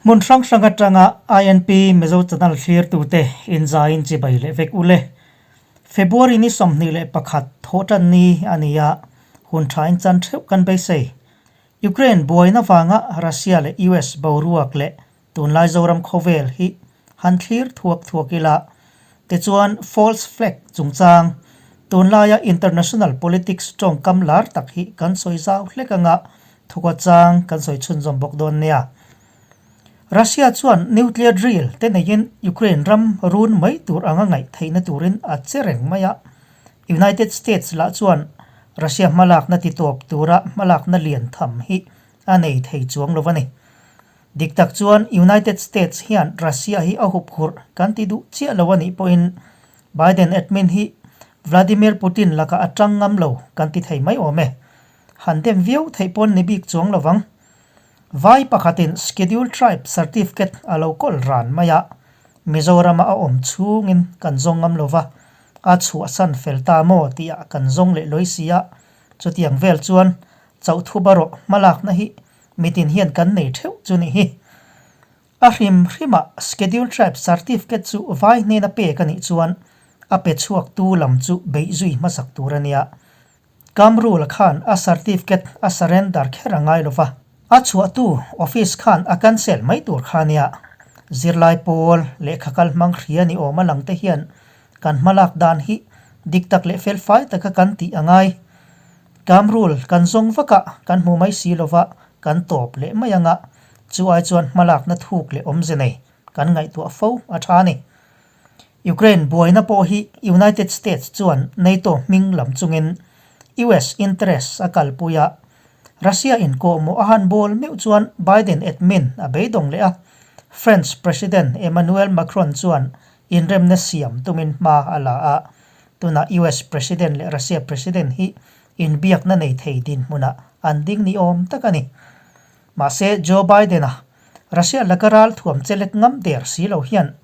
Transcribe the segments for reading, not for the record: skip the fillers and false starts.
Hmun hrang hrang atanga INP Mizo Channel thlirtute inzaiin chibai leh vek ule. February ni 21 thawhtan ni a ni a, hun thain chan theuh kan beisei. Ukraine buaina vanga Russia leh US boruak leh tunlai Zoram khawvel hi han thlir thuak thuak ila, tichuan false flag chungchang tunlaia international politics tawngkam lar tak hi kan sawi zau hlek anga thuka chang kan sawi chhunzawm bawk dawn nia. Russia chuan nuclear drill te neiin Ukraine ram run mai tur anga ngaih theihna turin a che reng mai a, United States lah chuan Russia hmalakna titawp tura hmalakna lian tham hi a nei thei chuang lo a ni. Dik tak chuan United States hian Russia hi a hup hurh kan ti duh chiah lo a nih pawhin Biden admin hi Vladimir Putin lakah a tang ngam lo kan ti thei mai awm e. Han dem viau theih pawn ni bik chuang lo vang. Vai pakhatin Scheduled Tribe certificate a lo kawl ran mai a, Mizorama a awm chhungin kan zawng ngam lo va, a chhuahsan fel ta maw tihah kan zawng leh lawi si a, chutiang vel chuan Chauhthup erawh hmalakna hi mitin hian kan nei theuh chu nih hi. A hrim hrimah Scheduled Tribe Certificate chu vai hnena pek a nih chuan a pe chhuaktu lam chu beih zui hmasak tur a nia. Kamrula khan a certificate a surrender kher a ngai lova, a chhuahtu office khan a cancel mai tur kha a nia. Zirlai pawl lehkha kal hmang hria ni awm a lang te hian kan hmalak dan hi dik tak leh felfai taka kan tih a ngai. Kamrul kan zawng vak a, kan hmu mai si lova kan tawp leh mai anga, chu ai chuan hmalakna thuk leh awmze nei kan ngaihtuah fo a tha a ni. Ukraine buaina pawh hi United States chuan NATO hming lam chungin US interest a kalpui a, Russia in kawhmawh a han bawl meuh chuan Biden admin a beidawng leh a, French President Emmanuel Macron chuan inremna siam tumin hma a la a, Tunah US President leh Russia President hi inbiakna nei thei dinhmunah an ding ni awm tak a ni. Mahse, Joe Biden-a Russia laka ral thuam chelek ngam der si lo hian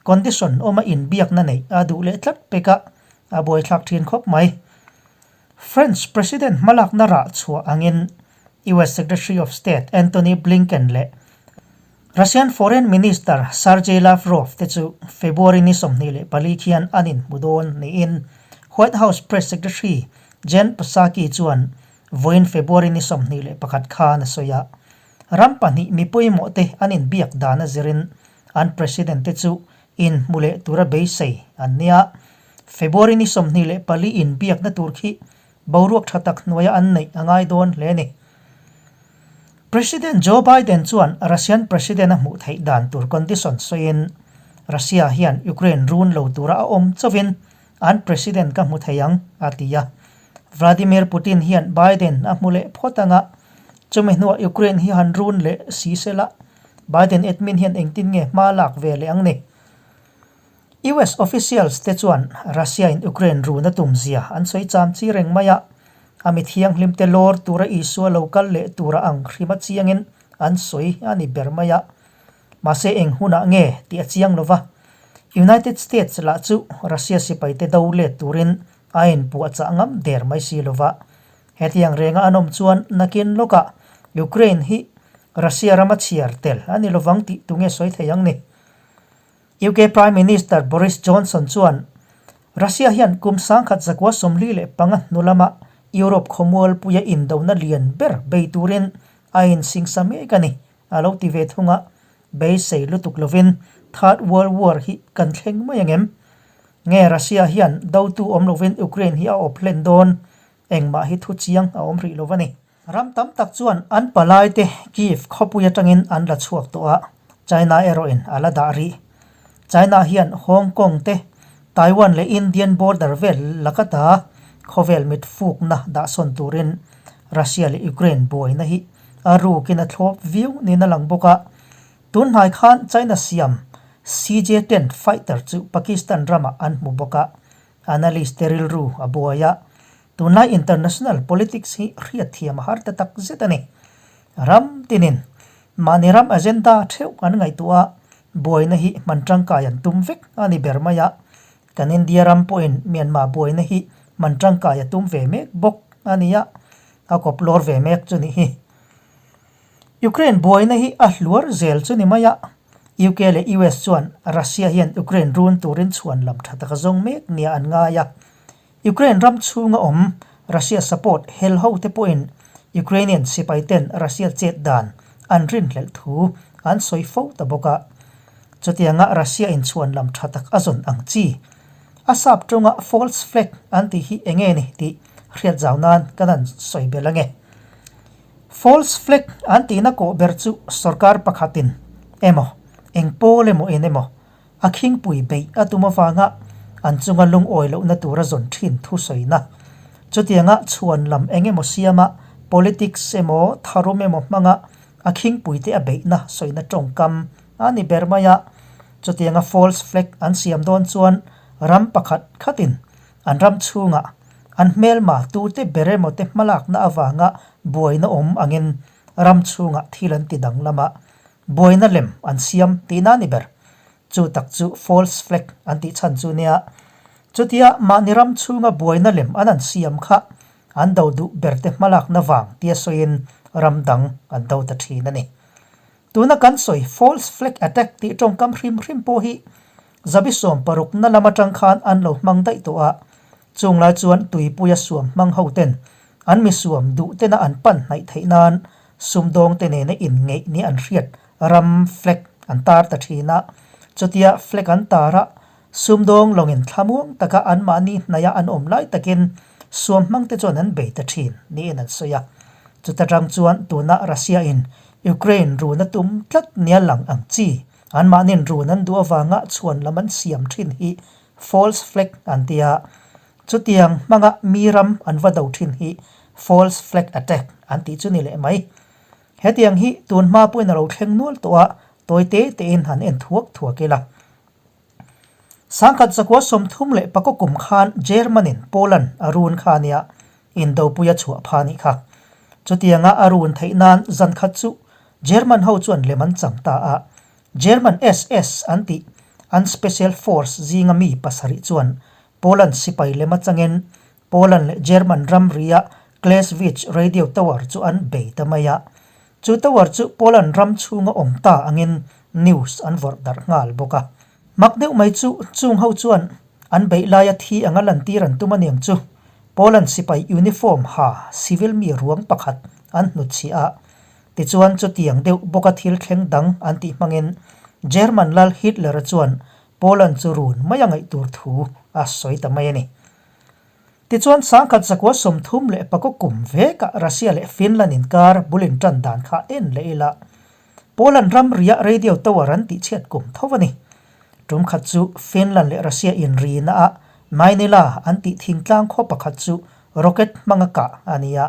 condition awma inbiakna neih a duh leh tlat pek a, a buaithlak thin khawp mai. French President hmalakna rah chhuah angin US Secretary of State Antony Blinken leh Russian Foreign Minister Sergei Lavrov te chu February ni 24 khian an inhmu dawn niin White House Press Secretary Jen Psaki chuan vawiin February ni 21 khan a sawi a. Ram pahnih mi pawimawh te an inbiak dan a zirin an President te chu inhmu leh tura beisei an nia. February ni 24 inbiakna tur khi boruak tha tak hnuaia an neih a ngai dawn hle a ni. President Joe Biden chuan Russian President a hmuh theih dan tur condition sawiin, Russia hian Ukraine run lo tura a awm chauhin an President ka hmu thei ang, a ti a. Vladimir Putin hian Biden a hmu leh phawt anga, chumi hnuah Ukraine hi han run leh si sela, Biden admin hian engtin nge hma lak ve leh ang ni? US officials te chuan Russia in Ukraine run a tum zia an sawi cham chi reng mai a, a mi thianghlim te lawr tura Isua lo kal leh tura ang hrim a chiangin an sawi a ni ber mai a. Mahse eng hunah nge tih a chiang lo va, United States lah chu Russia sipai te do let turin a inpuahchah ngam der mai si lo va. Hetiang renga an awm chuan nakin lawkah Ukraine hi Russia rama chhiar tel a ni lovang tih tunge sawi thei ang ni? UK Prime Minister Boris Johnson chuan Russia hian kum 1945 hnu lama Europe khawmualpuia indona lian ber bei turin a insingsa mek a ni, a lo ti ve thung a. Beisei lutuk lovin Third World War hi kan thleng mai angem? Nge Russia hian dotu awm lovin Ukraine hi a awp hlen dawn? Engmah hi thu chiang a awm rih lo a ni. Ram tam tak chuan an palaite Kyiv khawpui atangin an la chhuak tawh a, China erawhin a la dah rih. China hian Hong Kong te, Taiwan leh Indian border vel lakata khawvel mit fukna dahsawn turin Russia leh Ukraine buaina hi a rukin a thlawp viau niin a lang bawk a. Tun hnai khan China siam CJ-10 fighter chu Pakistan ramah an hmu bawk a, analyst te rilru a buai a. Tunlai international politics hi hriat thiam a har ta tak zet a ni. Ram tinin mahni ram agenda theuh an ngaihtuah a, buaina hi hman tangkai an tum vek a ni ber mai a. Kan India ram pawhin Myanmar buaina hi hman tangkai a tum ve mek bawk a ni a, a kawp lawr ve mek chu nih hi. Ukraine buaina hi a hluar zel chu ni mai a, UK leh US chuan Russia hian Ukraine run turin chhuan lam tha taka zawng mek nia an ngai a. Ukraine ram chhunga awm Russia support hel ho te pawhin Ukrainian sipai ten Russia chet dan an rinhlelh thu an sawi fo ta bawk a. Chutianga Russia in chhuan lam tha tak a zawn ang chi a sap tawnga false flag an tih hi enge ni tih hriat zau nan kan han sawi belh ange. False flag an tihna kawh ber chu sorkar pakhatin emaw eng pawl emaw in emaw A khingpui beih a tum avanga an chunga lungawi lohna tura zawn thin thusawina. Chutianga chhuan lam eng emaw siama politics emaw tharum emaw hmanga a khingpuite a beihna sawina tawngkam a ni ber mai a. Chutianga false flag an siam dawn chuan ram pakhat khatin an ram chhungah an hmelma tute ber emaw te hmalakna avanga buaina awm angin ram chhungah thil an ti danglam a. Buaina lem an siam tihna a ni ber. Chu tak chu false flag an tih chhan chu nia. Chutia mahni ram chhunga buaina lem an an siam kha an do duh berte hmalakna vang tia sawiin ram dang an do ta thin a ni. Tuna kan sawi false flag attack tih tawngkam hrim hrim pawh hi zabi 60 na lam atang khan an lo hmang daih tawh a. Chung lai chuan tuipuia suam hmang ho ten an mi suam duh tena an pan hnaih theih nan Sumdawng te nena inngeih ni an hriat ram flag an tar ta thin a, chutia flag an tar a, sumdawng lawngin thlamuang taka anmahni hnaia an awm lai takin suam hmang te chuan an bei ta thin niin an sawi a. Chuta tang chuan tuna Russia in Ukraine run a tum tlat nia lang ang chi anmahnin run an duh avanga chhuan lam an siam thin hi false flag an ti a, Chutiang hmanga mi ram an va do thin hi false flag attack an tih chu ni leh mai. Hetiang hi tun hma pawhin a lo thleng nual tawh a, tawi te tein han en thuak thuak ila. 1934 kum khan German-in Poland a run kha ania indopui a chhuah pha nih kha. Chutianga a run theih nan zan khat chu German ho chuan lem an chang ta a, German SS an tih an special force zinga mi pasarih chuan Poland sipai lem atangin Poland leh German ramria Clausewitz radio tower chu an bei ta mai a. Chu tower chu Poland ram chhunga awm ta angin news an vawrh darh nghal bawk a. Mak deuh mai chu chung ho chuan an beih laia thi anga lantir an tum aniang chu Poland sipai uniform ha civil mi ruang pakhat an hnutchhiah a. Tichuan chutiang deuh bawka thil thleng dang an tih hmangin German lal Hitler-a chuan Poland chu run mai a ngaih tur thu a sawi ta mai a ni. Tichuan 1934 kum vekah Russia leh Finland inkar bul intan dan kha en leh ila Poland ram ria radio tower an tihchhiat kum tho a ni. Tum khat chu Finland leh Russia inrina ah Mainila an tih thingtlang khaw pakhat chu rocket hmanga kah a ni a.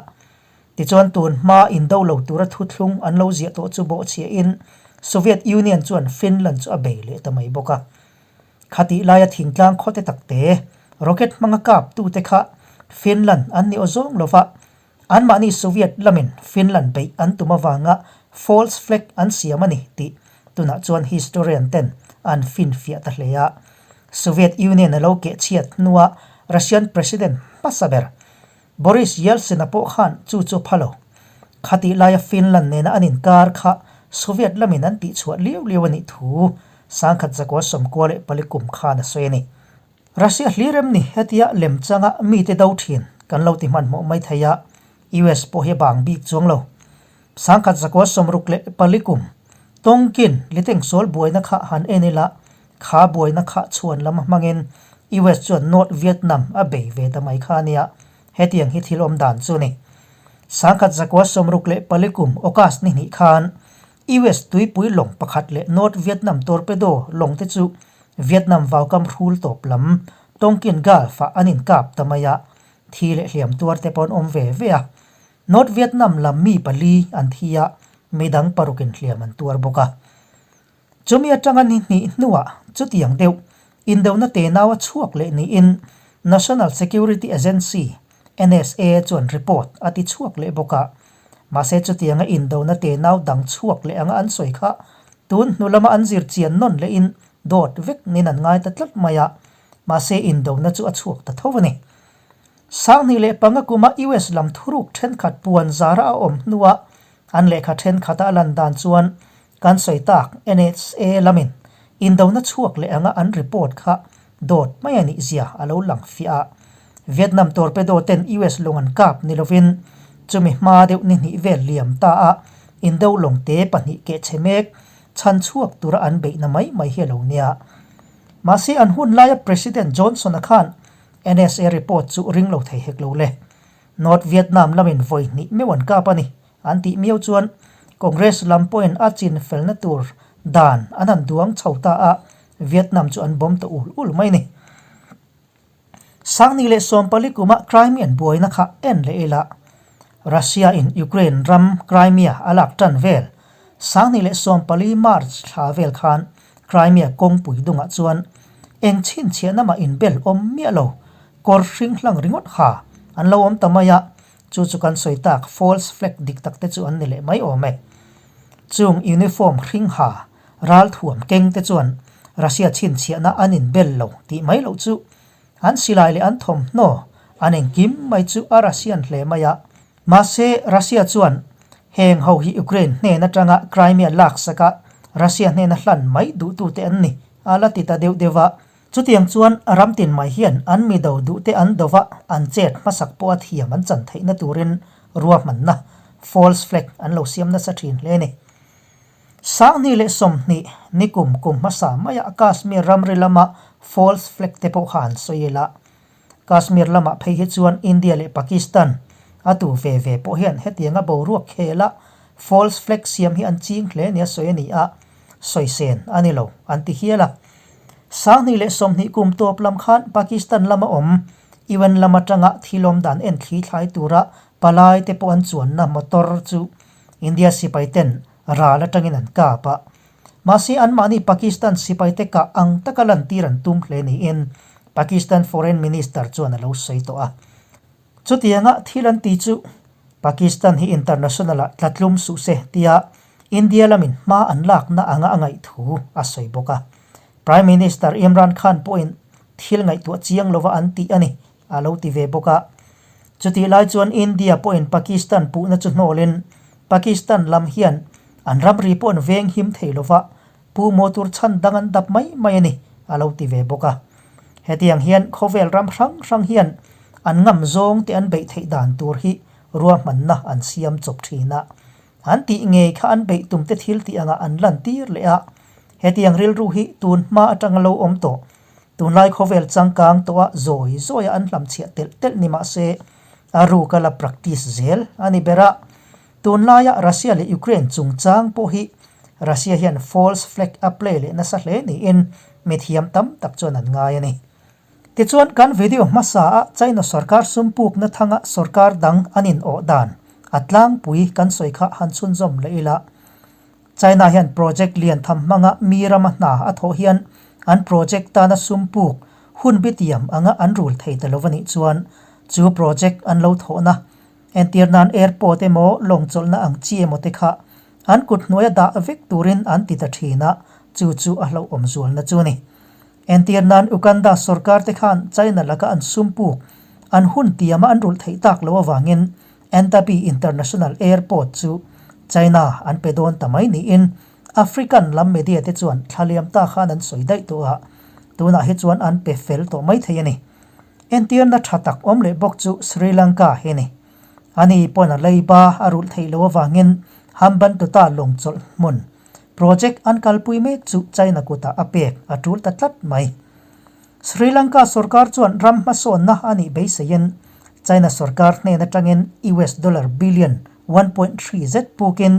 Tichuan tun hma indo lo tura thuthlung an lo ziah tawh chu bawhchhiahin Soviet Union chuan Finland chu a bei leh ta mai bawk a. Khatih laia thingtlang khawte takte rocket hmanga kap tute kha Finland an ni aw zawng lova, anmahni Soviet lamin Finland beih an tum avanga false flag an siam a ni tih tunah chuan historian ten an finfiah ta hle a. Soviet Union a lo kehchhiat hnua Russian President hmasa ber Boris Yeltsin-a pawh khan chu chu pha lo. Khatih laia Finland nena an inkar kha Soviet lamin an tihchhuah liau liau a nih thu 1994 kum khan a sawi a ni. Russia hlir em ni hetia lemchanga mite do thin kan lo ti hmanhmawh mai thei a, US pawh hi a bang bik chuang lo. 1964 kum Tonkin litengsawl buaina kha han en ila Kha buaina kha chhuan lam hmangin US chuan North Vietnam a bei ve ta mai kha ania, hetiang hi thil awm dan chu ni. 1964 kum August ni hnih khan US tuipui lawng pakhat leh North Vietnam torpedo lawng te chu Vietnam vaukam hrul tawp lam Tonkin Gulf ah an inkap ta mai a, thi leh hliam tuar te pawh an awm ve ve a. North Vietnam lam mi pali an thi a, midang parukin hliam an tuar bawk a. Chumi atanga ni hnih hnuah chutiang deuh indona tenau a chhuak leh niin National Security Agency, NSA, chuan report a ti chhuak leh bawk a. Mahse chutianga indona tenau dang chhuak leh anga an sawi kha tun hnu lama an zir chian nawn lehin dawt vek nin an ngai ta tlat mai a, mahse indona chu a chhuak ta tho a ni. 2005 kuma US lam thuruk thenkhat puan zara a awm hnuah. An lehkha thenkhat a lan dan chuan kan sawi tak NSA lamin indona chhuak leh anga an report kha dawt mai a nih zia a lo lang fiah a. Vietnam torpedo ten US lawng an kap ni lovin chumi hma deuh ni hnih vel liam ta a indo lawng te pahnih kehchhe mek chhan chhuak tura an beihna mai mai hi a lo nia. Mahse an hun laia President Johnson-a khan NSA report chu ring lo thei hek lo le. North Vietnam lamin vawi hnih meuh an kap a ni an tih miau chuan Congress lam pawhin a chin felna tur dan an han duang chho ta a, Vietnam chu an bawm ta ul ul mai a ni. Sangni leh Sawmpali kuma Crimean buaina kha en leh ila, Russia in Ukraine ram Crimea a lak tan vel. Sangni leh Sawmpali March thla vel khan Crimea kawngpui dungah chuan eng chhinchhiahna mah inbel awm miah lo, kawr hring hlang ringawt ha an lo awm ta mai a, chu chu kan sawi tak false flag dik tak te chu an ni leh mai awm e. Chung uniform hring ha Ralthuam keng te chuan Russia chhinchhiahna an inbel lo tih mai loh chu an silai leh an thawmhnaw an engkim mai chu a Russian hle mai a. Mahse, Russia chuan heng ho hi Ukraine hnen atanga Crimea laksaka Russia hnena hlan mai duhtute an ni a la ti ta deuh deuh a. Chutiang chuan ram tin mai hian an mi do duhte an do va, an chet hmasak pawh a thiam an chan theihna turin ruahmanna, false flag, an lo siam nasa thin hle a ni. Sanghnih leh 20 nikum kum hmasa maiah Kashmir ramri lama false flag te pawh kha an sawi ila. Kashmir lamah phei hi chuan India leh Pakistan a tu ve ve pawh hian hetianga boruak khela false flag siam hi an ching hle nia sawi a ni a, sawisen a ni lo an ti hial a. Sanghnih leh 20 kum tawp lam khan Pakistan lama awm UN lam atanga thilawm dan en thli thlai tura palai te pawh an chuanna motor chu India sipai ten ral atangin an kap a, mahse anmahni Pakistan sipai te kah ang taka lantir an tum hle niin Pakistan Foreign Minister chuan a lo sawi tawh a. Chutianga thil an ti chu Pakistan hi international ah tlatlum suh se tia India lamin hma an lakna anga a ngaih thu a sawi bawk a. Prime Minister Imran Khan pawhin thil ngaihtuah chiang lova an tih a ni a lo ti ve bawk a. Chutih lai chuan India pawhin Pakistan puhna chu hnawlin Pakistan lam hian an ramri pawh an veng him thei lova, pu maw tur chhan dang an dap mai mai a ni, a lo ti ve bawk a. Hetiang hian khawvel ram hrang hrang hian an ngam zawng te an beih theih dan tur hi ruahmanna an siam chawp thin a. An tih ngei kha an beih tum te thil tih angah an lantir leh a. Hetiang rilru hi tun hma atanga lo awm tawh Tunlai khawvel changkang tawha zawi zawia an hlamchhiah telh telh ni mah se, a ruk a la practice zel a ni ber a. Tunlaia Russia leh Ukraine chungchang pawh hi Russia hian false flag a play leh nasa hle niin mithiam tam tak chuan an ngai a ni. Tichuan kan video hmasa a China sorkar sum pukna thanga sorkar dang an in awh dan a tlangpui kan sawi kha han chhunzawm leh ila. China hian project lian tham hmanga mi rama hna a thawh hian an project tana sum puk hun bitiam anga an rul thei ta lo a nih chuan chu project an lo thawhna entir nan airport emaw lawng chawlhna ang chi emaw te kha an kut hnuaia dah vek turin an ti ta thin a, chu chu a hlauhawm zualna chu a ni. Entir nan Uganda sorkar te khan China laka an sum puk an hun tiama an rulh theih tak loh avangin Entebbe International Airport chu China an pe dawn ta mai niin African lam media te chuan thla liam ta khan an sawi daih tawh a, tunah hi chuan an pe fel tawh mai thei a ni. Entirna tha tak awm leh bawk chu Sri Lanka hi a ni. Ani pawn a leiba a rulh theih loh avangin Hambantota lawng chawlh hmun project an kalpui mek chu China kutah a pek a tul ta tlat mai. Sri Lanka sorkar chuan ram hmasawnna a nih beiseiin China sorkar hnen atangin US dollar billion 1.3 zet pukin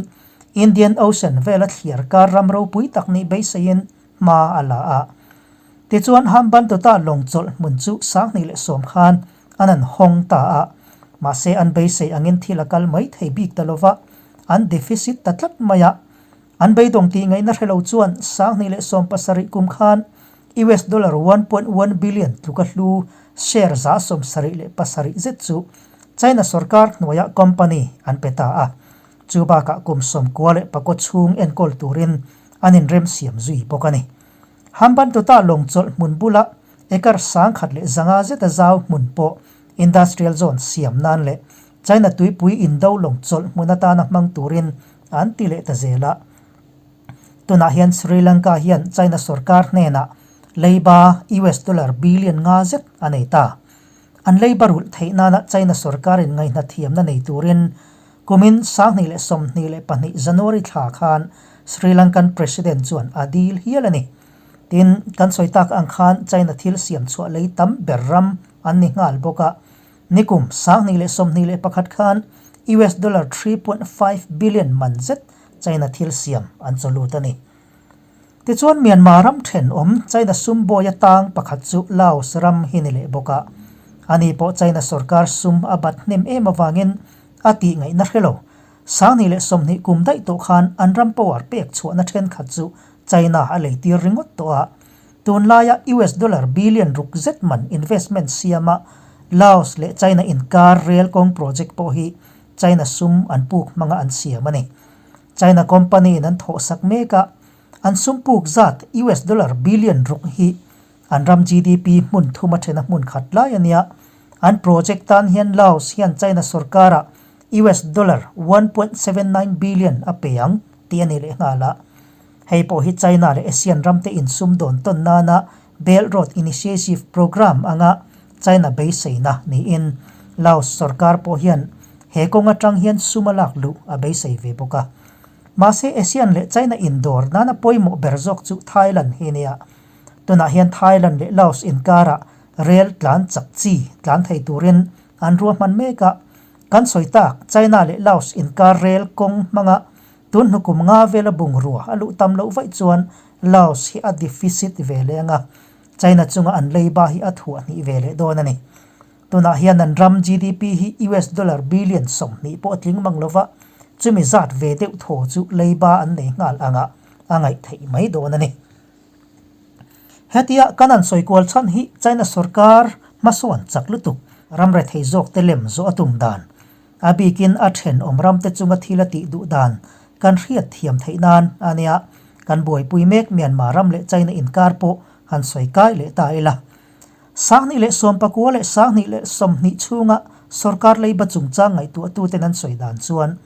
Indian Ocean vela thliar kar ram ropui tak nih beiseiin hma a la a. Tichuan Hambantota lawng chawlh hmun chu 2010 khan an an hawng ta a, mahse an beisei angin thil a kal mai thei bik ta lova, an deficit ta tlat mai a. An beidawng tih ngaihna hre lo chuan 2017 kum khan US dollar 1.1 billion tluka hlu share 77 zet chu China sorkar hnuaia company an pe ta a. Chu bakah kum 94 chhung enkawl turin an inremsiam zui bawk a ni. Hambantota lawng chawlh hmun bula acre 1,500 zeta zau hmun pawh industrial zone siam nan leh China tuipui indo lawng chawlh hmun atana hmang turin an ti leh ta zel a. Tunah hian Sri Lanka hian China sorkar hnenah leiba US dollar billion nga zet a nei ta. An leiba rulh theih nana China sorkarin ngaihna thiamna nei turin kumin 2022 January thla khan Sri Lankan President chuan a dil hial a ni. Tin, kan sawi tak ang khan China thil siam chhuah lei tam ber ram an ni nghal bawk a. Nikum 2021 khan US dollar 3.5 billion man zet China thil siam an chaw lut a ni. Tichuan Myanmar ram thenawm China sum bawi atang pakhat chu Laos ram hi ni leh bawk a. Ani pawh China sorkar sum a bat hnem em avangin a tih ngaihna hre lo. 2020 kum daih tawh khan an ram power pek chhuahna thenkhat chu China a leitir ringawt tawh a. Tunlaia US dollar billion ruk zet man investment siama Laos leh China inkar rail kawng project pawh hi China sum an puk hmanga an siam a ni. China company in an thawhsak mek a, an sum puk zat US dollar billion ruk hi an ram GDP hmun thuma thena hmun khat lai a nia. An project tan hian Laos hian China sorkarah US dollar 1.79 billion a pe ang tih a ni leh nghal a. Hei pawh hi China leh ASEAN ramte insumdawn tawn nana Belt Road Initiative Programme anga China beiseina niin Laos sorkar pawh hian he kawng atang hian sum a lak luh a beisei ve bawk a. Mahse ASEAN leh China indawr nana pawimawh ber zawk chu Thailand hi nia. Tunah hian Thailand leh Laos inkarah rel tlan chak chi tlan thei turin an ruahman mek a. Kan sawi tak China leh Laos inkar rel kawng hmanga Tun hnukum nga vela bungrua a luh tam loh vaih chuan Laos hi a deficit ve leh anga China chunga an leiba hi a thuah hnih ve leh dawn a ni. Tunah hian an ram GDP hi US dollar billion 20 pawh a tling mang lova, chumi zat ve deuh thaw chu leiba an nei nghal anga a ngaih theih mai dawn a ni. Hetia kan an sawi kual chhan hi China sorkar hmasawn chak lutuk ram rethei zawk te lem zawh a tum dan A bikin a thenawm ramte chunga thil a tih duh dan kan hriat thiam theih nan a nia. Kan buaipui mek Myanmar ram leh China inkar pawh han sawi kai leh ta ila. 2019 leh 2020 chhunga sorkar leiba chungchang ngaihtuahtuten an sawi dan chuan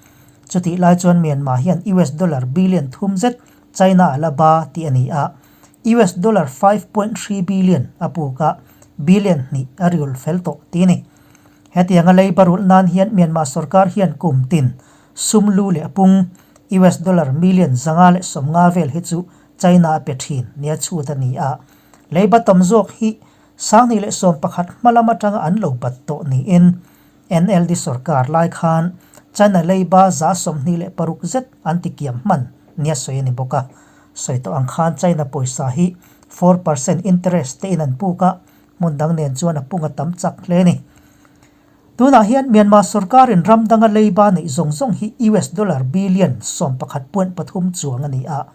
chutih lai chuan Myanmar hian US dollar billion thum zet China a la ba tih a ni a, US dollar 5.3 billion a puk a, billion hnih a riul fel tawh tih a ni. Hetianga leiba rulh nan hian Myanmar sorkar hian kum tin sum lu leh a pung US dollar million 150 vel hi chu China a pe thin nia chhut a ni a. Leiba tam zawk hi 2011 hma lam atanga an lo bat tawh niin NLD sorkar lai khan China leiba 26 zet an tikiam hman nia sawi a ni bawk a. Sawi tawh ang khan China pawisa hi 4% interest te in an puk a, Hmun dang nen chuan a pung a tam chak hle a ni. Tunah hian Myanmar sorkarin ram danga leiba neih zawng zawng hi US dollar billion 11.3 chuang a ni a.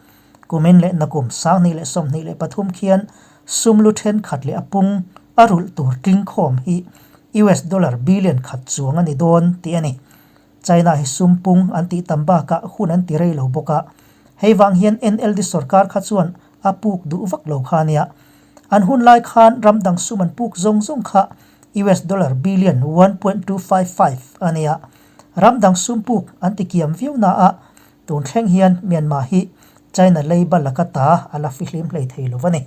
Kumin leh nakum 2023 khian sum lu thenkhat leh a pung a rulh tur tling khawm hi US dollar billion khat chuang a ni dawn tih a ni. China hi sum pung an tih tam bakah hun an ti rei lo bawk a. Hei vang hian NLD sorkar kha chuan a puk duh vak lo kha a nia. An hun lai khan ram dang sum an puk zawng zawng kha US dollar billion 1.255 a nia. Ram dang sum puk an ti kiam viau na a, tun thleng hian Myanmar hi China leiba laka ta a la fihlim hlei thei lo a ni.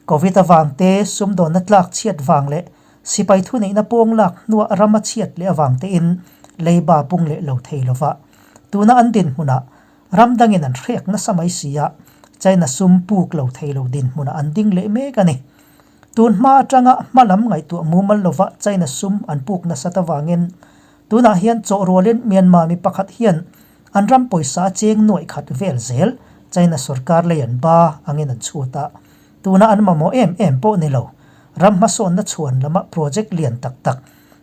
Covid avang te, sumdawnna tlak chhiat vang leh sipai thuneihna pawng lak hnuah ram a chhiat leh avang tein leiba pung leh lo thei lo va. Tuna an dinhmunah Ram dangin an hrek nasa mai si a, China sum puk lo thei lo dinhmunah an ding leh mek a ni. Tun hma atanga hma lam ngaihtuah mumal lova China sum an puk nasat avangin tunah hian chawh rualin Myanmar mi pakhat hian an ram pawisa a cheng nuaih khat vel zel China sorkar lei an ba angin an chhut a. Tuna an mamawh em em pawh ni lo, ram hmasawnna chhuan lama project lian tak tak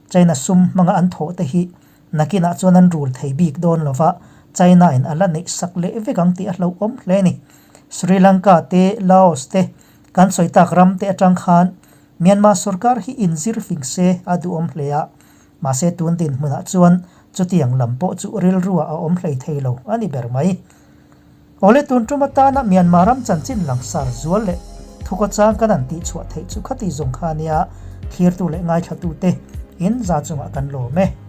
China sum hmanga an thawh te hi Nakinah chuan an rul thei bik dawn lova, China in a la neih sak leh vek ang tih a hlauhawm hle a ni. Sri Lanka te, Laos te, kan sawi tak ram te atang khan Myanmar sorkar hi inzir fing se a duhawm hle a, mahse tun dinhmunah chuan chutiang lam pawh chu rilruah a awm hlei thei lo a ni ber mai. Awle tun tum atana Myanmar ram chanchin langsar zual leh thukawchang kan han tihchhuah theih chu khati zawng kha nia thlirtu leh ngaithlatute in za chungah kan lawm e.